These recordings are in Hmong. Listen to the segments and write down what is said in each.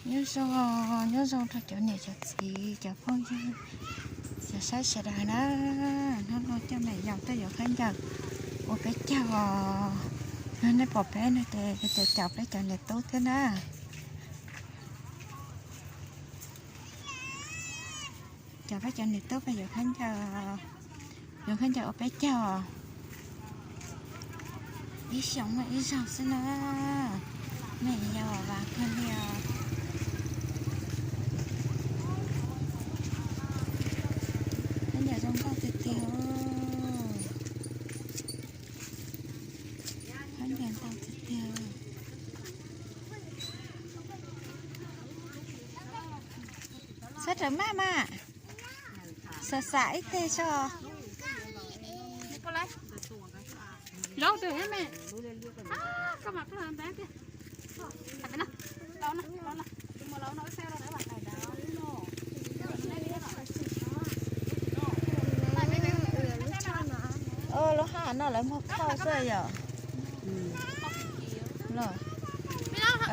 Nyob zoo, nyob zoo rau cov niam cov txiv cov phooj ywg, cov saib sawv daws na. Hnub no coj me yaus tuaj yuav khaub ncaws ua peb caug os. Nej pom peb no ces caum peb cov niam tub thiab na. Caum peb cov niam tub peb yuav khaub ncaws, yuav khaub ncaws ua peb caug. Ib xyoos muaj ib zaug xwb na. Me yaus vas kawg li os. Khaub ncaws zoo nkauj tiag tiag. Khaub ncaws ntau tiag tiag. Sab rawv maj mas, xav xav ib teg tso. Lub hab no lawv muag khauj xwb yom.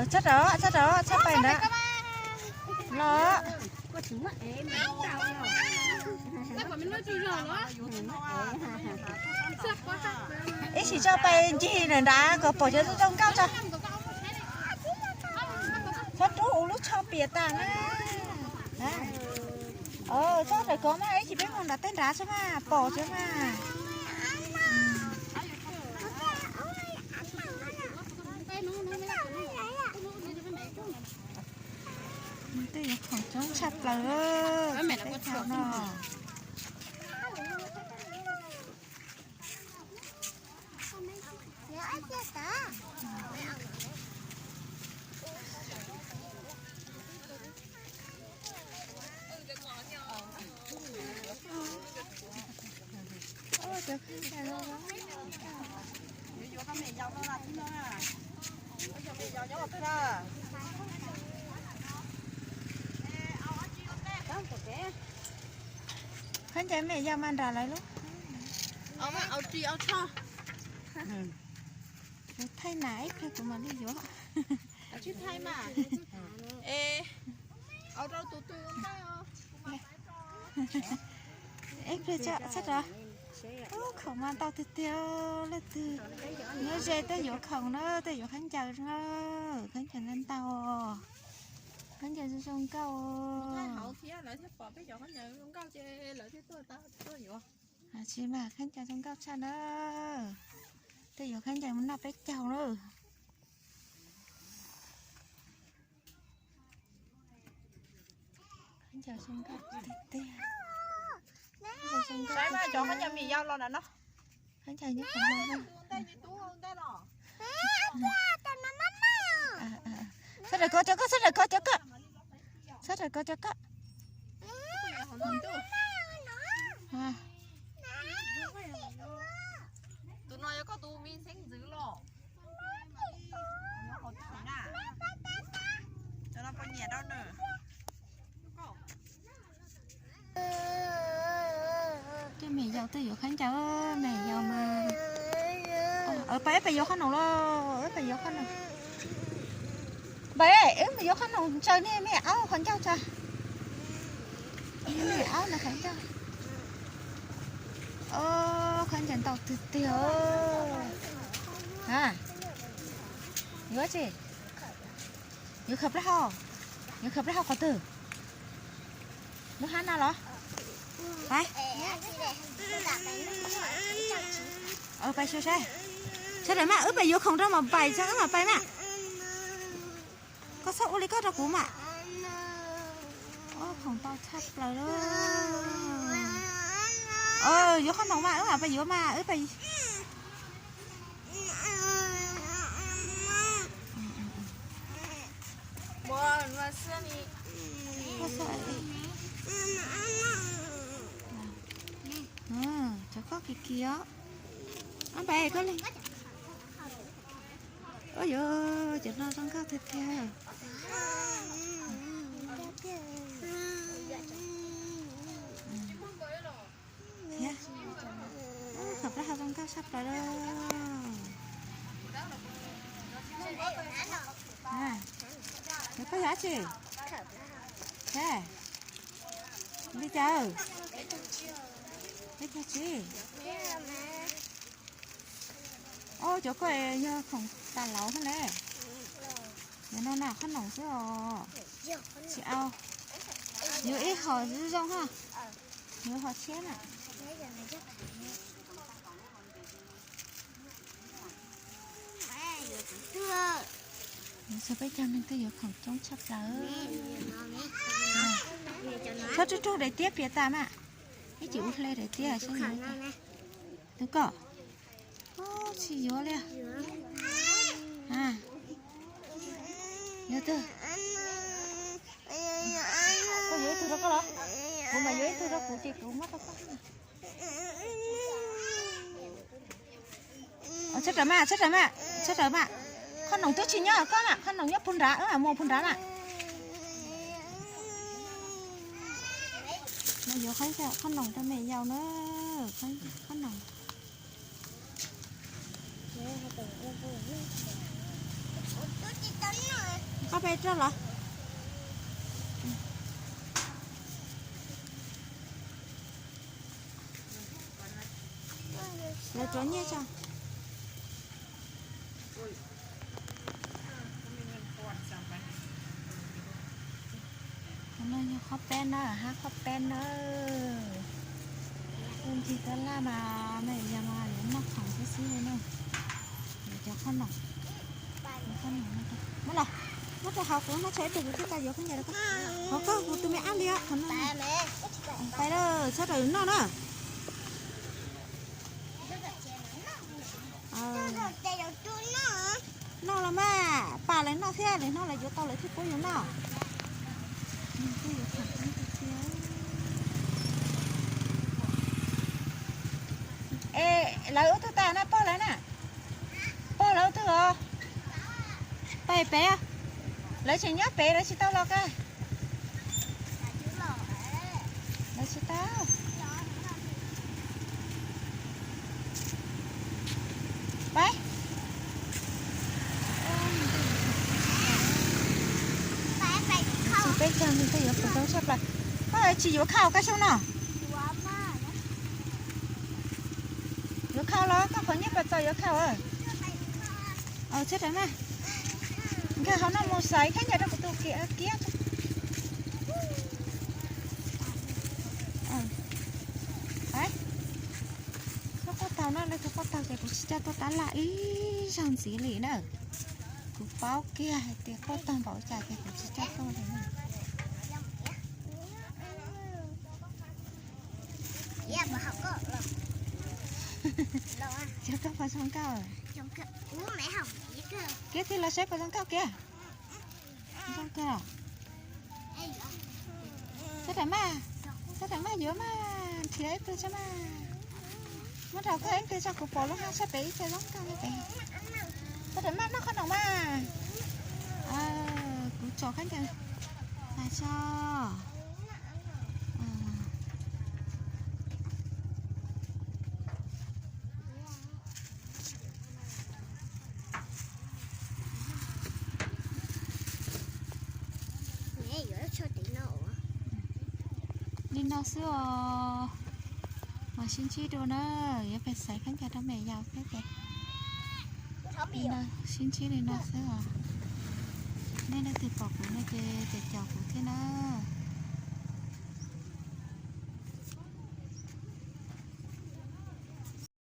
Txhob rau, txhob rau, txhob pais ntawd los. Ib sim tso pais ncig nram nrad kom pom cov zoo nkauj tso. Txhob rub ua lub tsho piam tas na. Txhob rawm kov mas ib sim peb mus nram tej nrad tso mas pom tso mas. Tej yuav khoom coob tshaj plaws teb chaws no. Khaub ncaws me yaus mas nram lawv lub. Thaij na ib pliag kuv mam li yuav. Ib pliag tso, txhob rov. Ub, khoom mas ntau tiag tiag, leej twg nyob ze tej yuav khoom na, tej yuav khaub ncaws na, khaub ncaws ntau ntau, khaub ncaws zoo zoo nkauj. Tsis mas khaub ncaws zoo nkauj tshaj na, tej yuav khaub ncaws mus noj peb caug na. Khaub ncaws zoo nkauj tiag tiag. Saib mas cov khaub ncaws me yaus los na no. Khaub ncaws nyob qhov no. Txhob rawm kov cov koj, txhob rawm kov cov koj. Txhob rawm kov cov koj. Tus no yog koj tus me xeeb ntxwv los? Cov no puas nyiam rau nws? Coj me yaus tuaj yuav khaub ncaws, me yaus mas. Pais, wb pais yuav qhob noom los, wb pais yuav qhob noom. Pais, wb pais yuav qhob noom ntsaws niag me aub qhov ncauj tso. Me aub ntawd qhov ncauj. Khaub ncaws ntau tiag tiag. Yuav tsi? Yuav khaws plaub hau, yuav khaws plaub hau qhov twg? Lub hab no los? Pais. Pais saib saib. Sawv daws mas, wb pais yuav khoom rau mas pais tso, wb mam pais mas. Koj txhob ua li koj rau kuv mas. Khoom ntau tshaj plaws li. Yuav qhob noom mas, wb mam pais yuav mas, wb pais. Cov koj kim kim os. Ob pais koj li. Ua yuav cov no zoo nkauj tiag tiag. Thiab, khoom plaub hau zoo nkauj tshaj plaws li. Koj yog dab tsi? He, li cas? Peb caug tsib. Os, cov koj yog khoom tas lauv thiab ne. Yog no na, qhob noom xwb os. Tsis au. Yuav ib hom zoo zoo na. Yuav hom tshiab na. Txog peb caug neeg twb yuav khoom coob tshaj plaws. Txhob rub rub daim tiab piam tas mas. Ib cim ua hle daim tiab saib. Tus koj. Tsis yuav li. Yuav twg? Koj yuav ib tug rau koj los? Kuv mas yuav ib tug rau kuv ces kuv muab rau koj. Txhob rawm mas, txhob rawm mas, txhob rawm mas. Qhob noom twb tsis nyob koj mas, qhob noom nyob puag nrad, mus puag nrad mas. No yuav qhob noom rau me yaus na, qhob noom. Koj peb rau los. Lawv rov nyiaj tso. Qhov no yog qhob peb na, hab qhob peb na. Tus ntsis tab laj mas me yog mas yuav noj khoom xwb xwb li na. Yuav cov qhob noom. Muab los, muab rau hauv kuv, muab tshuav ib tug kuv thiaj tau yuav khaub ncaws rau koj. Hauv koj kuv tus me ab li os, qhov no. Pais lawm, txhob rawm noj na. Noj los mas, pam lawv noj thiab, lawv noj lawv yuav tau lawv thiaj pub yus noj. Es lawv ub tug tas na, pog lawv na, pog lawv ub tug os. Pais pem, lawv tseem nyob pem, lawv tsis tau los kag. Lawv tsis tau. Pais. Tsis peb caug nws twb yuav khoom tau tshaj plaws. Koj tsis yuav khau koj xyoo no? Yuav khau los koj qhov nyiaj pas txaus yuav khau. Txhob rawm mas. Nkag hauv no mus xaiv khaub ncaws rau kuv tus kiab. Txhob quaj taug no, leej twg quaj taug ces kuv tsis coj tuaj tab laj ib zaug ntxiv li na. Kuv paub kiag hais tias quaj taug npaum cas ces kuv tsis coj tuaj li na. Cov koj pos zoo nkauj. Kiag tig los saib pos zoo nkauj kiag. Zoo kawg. Txhob rawm mas, txhob rawm mas, yuav mas, nrhiav ib tug tso mas. Muab rau koj ib tug tso, kuv pom lub haj tshaj pem ib tug zoo nkauj li pem. Txhob rawm mas, noj qhob noom mas. Kuv tso khaub ncaws mas tso. Li no xwb os. Mas sib ntsib dua na, yuav pais xaiv khaub ncaws rau me yaus thiab ces sib ntsib li no xwb os. Nej leej twg pom kuv no ces caum caum